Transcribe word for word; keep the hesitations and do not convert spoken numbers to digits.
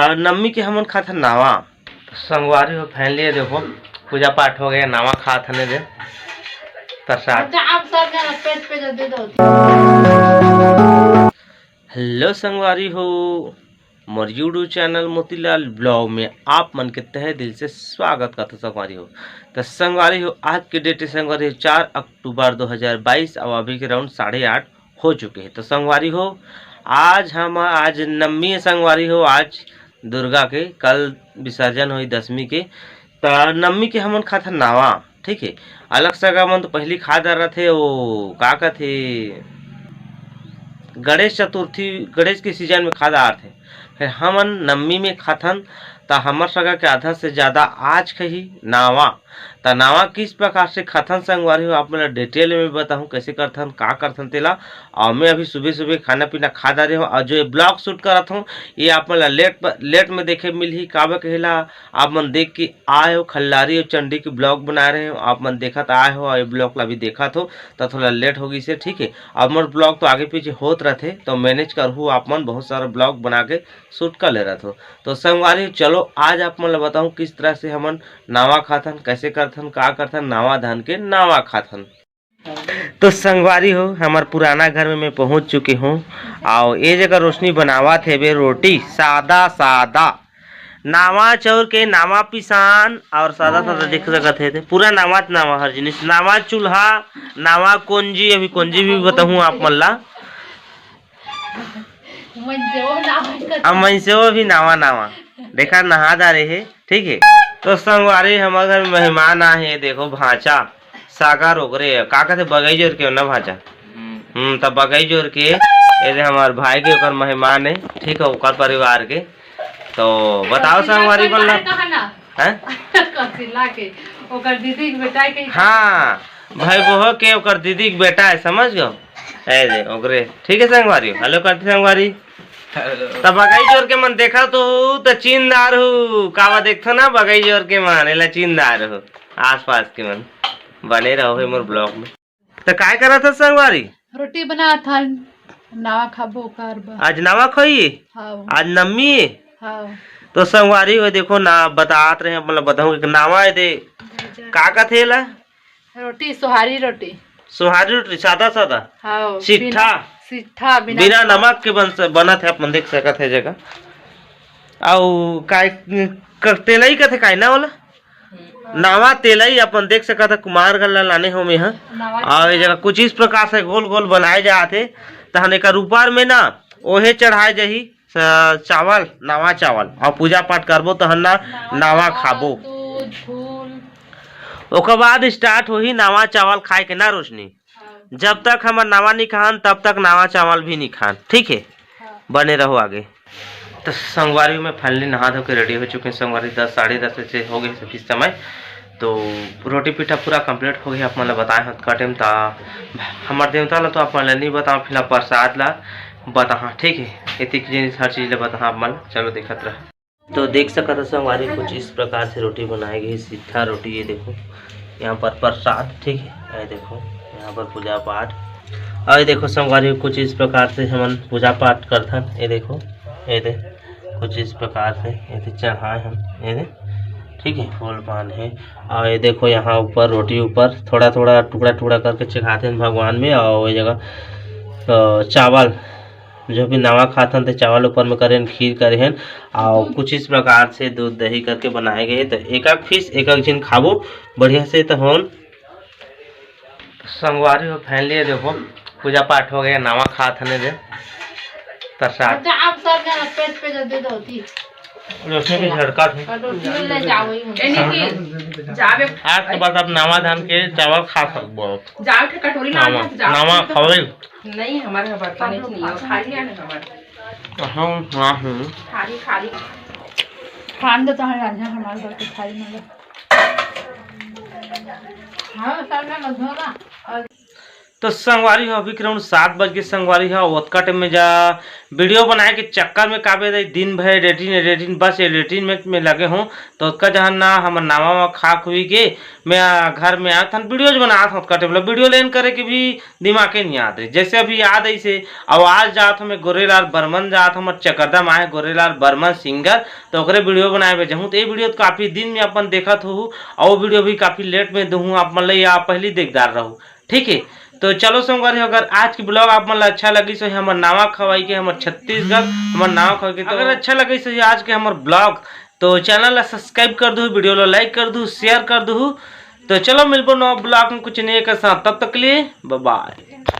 अउ नम्मी के हमन खाथन नावा। तो संगवारी हो, finally ये देखो, पूजा पाठ हो गया, नावा खाथन ए दे प्रसाद। अच्छा, आप सब जना पेट पे जो दे दो। Hello संगवारी हो, मोर YouTube channel मोतीलाल vlog में आप मन के तहे दिल से स्वागत करथों संगवारी हो। तो संगवारी हो, आज के date हे संगवारी हो, चार अक्टूबर दो हज़ार बाईस, अउ अभी के round साढ़े आठ हो चुके हे। तो संगवारी हो, आज हम, आज नम्मी हे संगवारी हो, आज दुर्गा के, कल विसर्जन होही दसमी के। त नम्मी के हमन खाथन नावा, ठीक हे। अलग सगा मन तो पहिली खा डारथे, वो का कथे, गणेश चतुर्थी, गणेश के season में खा डारथे। फिर हमन नम्मी में खाथन, त हमर सगा के आधा से ज्यादा आज खही नावा। त नावा किस प्रकार से खाथन संगवारी हो, आप मन ला detail में बताहूँ, कैसे करथन, का करथन तेला। अउ मैं अभी सुबह सुबह खाना पीना खा डारे हूँ, अउ जो ये vlog shoot करत हूँ, ये आप मन ला late प-, late में देखे मिलही। काबर कहेला, आप मन देख के आए हो, खल्लारी अउ चंडी के vlog बना रहे हो, आप मन देखत आए हो, अउ ये vlog ला भी देखत हो, त थोड़ा late हो गइसे, ठीक हे। अब मोर vlog तो आगे पीछे होत रथे, तो manage करहू, आप मन बहुत सारा vlog बना के shoot कर ले रथो। तो संगवारी, चलो आज आप मन ला बताहूँ किस तरह से हमन नावा खाथन, कैसे करथन, का करथन, नावा धान के नावा खाथन। तो संगवारी हो, हमर पुराना घर में मैं पहुंच चुके हूँ। अउ ये जगह रोशनी बनावत हे बे रोटी, सादा सादा, नावा चाउर के नावा पिसान, अउ सादा सादा देख सकत हे ते, पूरा नावा त नावा, हर जिनिस नावा, चूल्हा, नावा कोंजी, अभी कोंजी भी बताहूँ आप मन ला। अब मनसेवा भी नावा नावा, देखा, नहा डारे हे, ठीक हे। तो संगवारी, हमर घर में मेहमान आए हे, देखो भांचा, सागर ओकरे, का कथे, बगई जोर के ना भांचा। हम्म। हम्म, त बगई जोर के, एदे हमर भाई के, ओकर मेहमान हे, ठीक हे, ओकर परिवार के। तो बताओ संगवारी मन ला। कहा ना? हैं? कौशिला के, ओकर दीदी के बेटा के। हाँ, भाई बहो के, ओकर दीदी के बेटा हे, समझ गो? ए दे, ओकरे। ठीक हे संगवारी, hello करथे संगवारी। Hello। त बगई जोर के मन देखा तो हूँ, त चिन्ह डारहू, कावा देखथो ना, बगई जोर के मन, एला चिन्ह डारहू, आसपास के मन। बने रहो हे मोर vlog में। त काय करत हस संगवारी? रोटी बनात हन, नावा खाबो ओकर बर। आज नावा खोई? हाँ। आज नम्मी? हाँ। तो संगवारी हो, देखो ना, बतात रहे, मतलब बताहूँ, एक नावा हे दे, का कथे एला? रोटी, सोहारी रोटी। सोहारी रोटी, सादा सादा? हाँ, सिट्ठा? बिना, सिट्ठा, बिना बिना नमक। नमक के बन स-, बनत हे, अपन देख सकत हे जगह। अउ काय, क-, तेलई कथे काय ना ओला? हम्म। नावा तेलई अपन देख सकत हे, कुमारगढ़ ला लाने हो में ह। नावा अउ ये तेलई। जगह कुछ इस प्रकार से गोल गोल बनाए जात हे, तहन एकर ऊपर में ना ओहे चढ़ाए जाही। स-, चावल, नावा चावल, अउ पूजा पाठ करबो तहन ना नावा नावा चावल, खाबो। दूध, फूल। ओकर बाद start होही नावा चावल खाए के ना रोशनी। हाँ। जब तक हमर नावा नी खान, तब तक नावा चावल भी नी खान, ठीक हे? हाँ। बने रहो आगे। तो संगवारी, मैं finally नहा धो के ready हो चुके हूँ संगवारी, दस, साढ़े दस बजे हो गए अभी समय। तो रोटी पीठा पूरा complete हो गया, आप मन ला बताए हन कटे में। ता हमर देवता ला तो आप मन ला नहीं बताओ, फिर प्रसाद ला बताहा, ठीक है, इतनी जिनिस हर चीज ला बताहा आप मन ला। चलो देखत रहा। तो देख सकत हो संगवारी, कुछ इस प्रकार से रोटी बनाई गई, सिट्ठा रोटी। ये देखो यहाँ पर प्रसाद, ठीक है, ये देखो यहाँ पर पूजा पाठ। और ये देखो संगवारी, कुछ इस प्रकार से हमन पूजा पाठ करथन। ये देखो, ये दे कुछ इस प्रकार से ये दे चढ़ाए हम, ये दे, ठीक है, फूल पान है। और ये देखो यहाँ ऊपर रोटी ऊपर थोड़ा थोड़ा टुकड़ा टुकड़ा करके चढ़ाते हैं भगवान में। और ये जगह अ, चावल जो भी नावा खाथन ते चावल ऊपर में करेन, खीर करेन, और कुछ इस प्रकार से दूध दही करके बनाए गए। तो एक एक पीस एक एक झिन खाबो बढ़िया से। तो हम संगवारी हो, finally ये देखो पूजा पाठ हो गया, नावा खाथन ए दे प्रसाद। अच्छा, आप सब जना पेट पे जो दे दो थी। रोशनी की झड़का थी। कटोरी ले जाओ ही मुझे। ए, निखिल, जाबे। आज के बाद आप नावा धान के चावल खा सकबो। जाओ के कटोरी ला, नावा, जाओ। नावा खावे। नहीं, हमारे यहाँ बर्तन ही नहीं है, खाली है ना हमारे। हम, हाँ, हम्म। खाली, खाली। खान दे तो हमारे राजा, हमारे घर के खाली मतलब। हाँ, सर, मैं मत धोना। और तो संगवारी हो, अभी के राउंड सात बज के संगवारी हो, ओतका टाइम में जा वीडियो बनाए के चक्कर में काबे दे दिन भर एडिटिंग एडिटिंग, बस एडिटिंग में, में लगे हूँ। तो ओतका जहाँ ना हमर नावा वा खाक हुई के मैं आ, घर में आया था वीडियोज बनात हूँ, ओतका टाइम ला वीडियो लेन करे के भी दिमाग के नहीं याद रही। जैसे अभी याद आई से आवाज जात हूँ मैं गोरेलाल बर्मन जात हूँ, हमर चकरदा माहे गोरेलाल बर्मन सिंगर, तो ओकरे वीडियो बनाए भेजहूँ। तो ये वीडियो तो काफी दिन में अपन देखत हो और वो वीडियो भी काफी लेट में दूँ, आप मन ला या पहली देखदार रहू। ठीक है, तो चलो संगवारी, अगर आज की ब्लॉग आप मन ला अच्छा लगी सो हमर नावा खवाई के, हमर छत्तीसगढ़, हमर नावा खवाई के, तो अगर अच्छा लगी सो आज के हमर ब्लॉग, तो चैनल ला सब्सक्राइब कर दू, वीडियो ला लाइक कर दू, शेयर कर दू। तो चलो मिलबो नवा ब्लॉग में कुछ नए के साथ, तब तक के लिए बाय बाय।